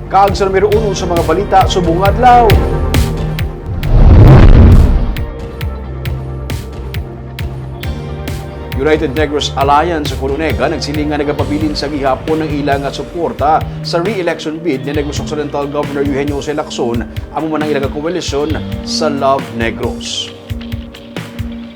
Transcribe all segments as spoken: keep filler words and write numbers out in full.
Kag sa numero uno sa mga balita subong adlaw. United Negros Alliance o UNEGA nagsiling nga nagapabilin sa gihapon ang ila nga suporta sa re-election bid ni Negros Occidental Governor Eugenio Jose Lacson, amo man ang ila nga koalisyon sa Love Negros.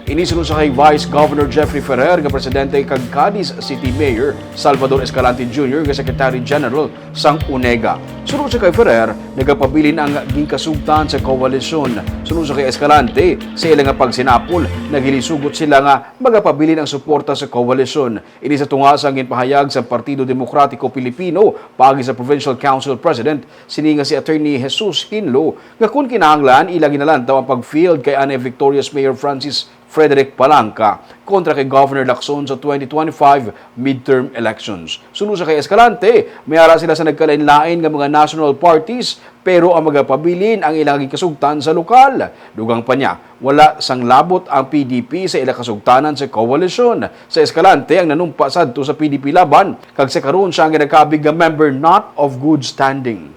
Ini suno sa kay Vice Governor Jeffrey Ferrer nga presidente kag Cadiz City Mayor Salvador Escalante Junior nga Secretary General sang UNEGA. Suno sa kay Ferrer, nagapabilin ang ginkasugtan sa koalisyon. Suno sa kay Escalante, sa ila nga pagsinapol, naghilisugot sila nga magapabilin ang suporta sa koalisyon. Ini sa tunga sa ginpahayag sa Partido Demokratiko Pilipino paagi sa Provincial Council President sini nga si Attorney Jesus Hinlo nga kun kinahanglan ila ginalantaw ang pag-field kay anay victorious Mayor Francis Frederick Palanca kontra kay Governor Lacson sa twenty twenty-five midterm elections. Suno sa kay Escalante, may ara sila sa nagkalain-lain nga mga national parties, pero ang magapabilin ang ilang gikasugtan sa lokal. Dugang pa niya, wala sang labot ang P D P sa ila kasugtanan sa koalisyon. Sa Escalante ang nanumpa sadto sa P D P Laban, kag sa karon siya ang ginakabig nga member not of good standing.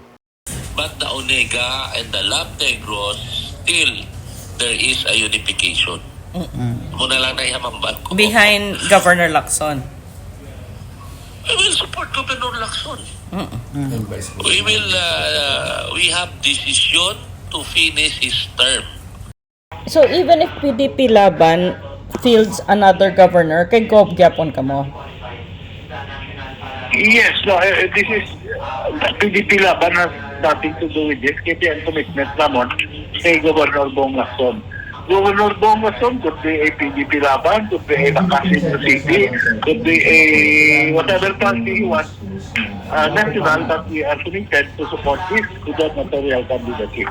But the UNEGA and the Love Negros, still, there is a unification. Muna lang na ihamambal ko. Behind Governor Lacson. We will support Governor Lacson. And Vice We President. will, uh, we have decision to finish his term. So even if P D P Laban fields another governor, kay Gov gyapon kamo? Yes, no, eh, this is, uh, P D P Laban has nothing to do with this. Kasi ang commitment namon kay Governor Bong Lacson. Governor Bong Lacson could be a P D P Laban, could be a Lakas-Inyo City, could be a whatever party he wants, uh, national, but we are committed to support his gubernatorial candidacy.